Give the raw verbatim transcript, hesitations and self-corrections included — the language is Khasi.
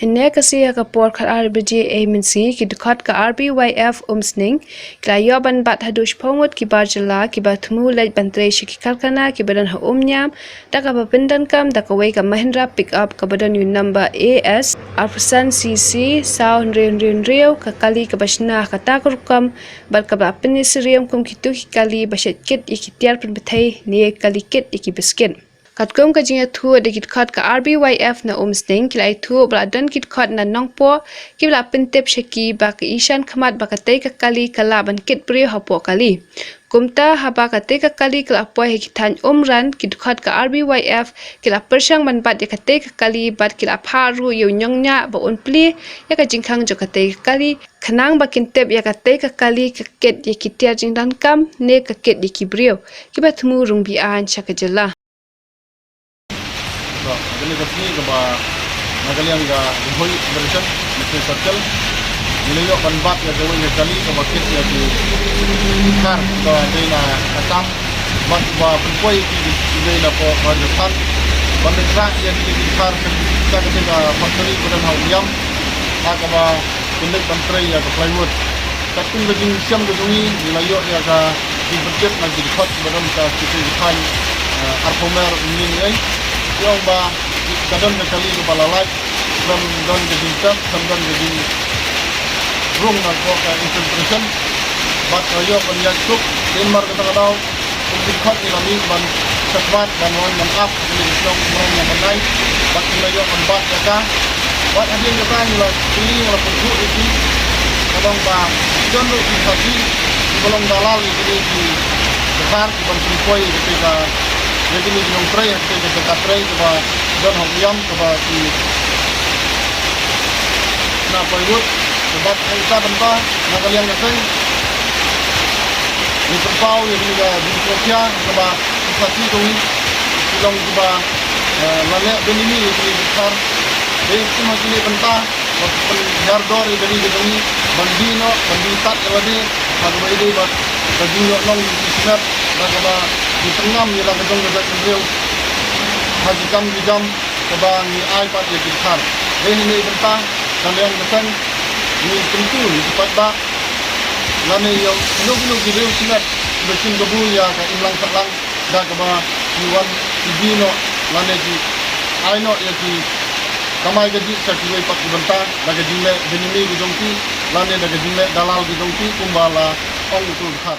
Hynne ka sngi ha ka por khatar baje ei mynsngi, ki dkhot ka R B Y F Umsning ki la ïoh ban bat haduh shiphew ngut ki bar jylla kiba thmu leit ban trei sha ki karkhana kiba don ha Umïam, da kaba pyndonkam da kawei ka Mahindra pickup kaba don ïa u number A S arphew san C C saw hynriew hynriew hynriew, ka kali kaba shna ha kata ka rukom bad kaba pynsyriem kum kito ki kali ba shet kit ïa ki tiar pynpyrthei ne kali kit ïa ki biskit. Katkum ka jingïathuh da ki dkhot ka R B Y F na Umsning, ki la ïathuh ba la don ki dkhot na Nongpoh kiba la pyntip sha ki ba ki i shan khmat ba katei ka kali ka lah ban kit briew hapoh kali. Kumta haba katei ka kali ka la poi ha ki thaiñ Umran, ki dkhot ka R B Y F ki la pyrshang ban bat ïa katei ka kali bad ki la phah ruh ïa u ñiangñia ba un plie ïa ka jingkhang jong katei ka kali, khnang ba kin tip ïa katei ka kali ka kit ïa ki tiar jingdonkam ne ka kit ïa ki briew kiba thmu rung be-aiñ sha ka jylla. Kane ka sngi kaba na ka liang ka Ri Bhoi Federation National Circle, ngi la ïoh ban bat ïa kawei ka kali kaba kit ïa ki dkhar ba dei na Assam bad ba pynpoi ïa ki dei na poh Rajasthan ban ïakynduh ïa ki dkhar sha kata ka factory ba don ha Umïam ha kaba kin leit ban trei ïa ka plywood. Katkum ka jingshem ka jong ngi, ngi la ïoh ïa ka jingpyntip na ki dkhot ba don ka shisien ki thaiñ, eh, arphew mer mynnin ei. Ki ong ba ka don ka kali kaba la lait, don, don ka jingtep, don, don ka jingrung na ka, ka infiltration. Bad ka ïoh ban ïaid suk, te namar kata ka daw, kum ki dkhot ngi la mih ban shakhmat ban wan ban ap ha kane ka shnong Umran Number Nine, bad ngi la ïoh ban bat ïa ka. Bad hadien kata ngi la kylli, ngi la pyntip ïa ki, ka long ba ki don ruh ki khasi kiba long dalal ïa kine ki dkhar kiban pynpoi ïa kine ki nongtrei ha kata ka jaka trei kaba don ha Umïam kaba ki na plywood. Bad ha kata ka bynta na ka liang ka seng ngi pynpaw ïa kane ka jingpynpaw kaba ki khasi jong ngi ki long kiba, eh, la leh beniamin ïa kine ki dkhar. Te kum ha kine ki bynta ba pynhiar dor ïa kane ka jong ngi ban die noh, ban die tad ïa lade ha kaba ïadei bad ka jingïoh long jong ki shimet, da kaba ngi pynngam ïa la ka jong ka jaitbynriew ha ki kam ki jam kaba ngi ai pat ïa ki dkhar. Dei hynne bynta ka liang ka seng ngi kyntu ngi ki paidbah lane ïa kino kino ki riew shimet kiba shim kabu ïa ka imlang sahlang da kaba ki wan ki die noh lane ki ai noh ïa ki kamai kajih sha kiwei pat ki bynta da ka jingleh beniamin ka jong ki lane da ka jingleh dalal ka jong ki kumba la ong uto u dkhar.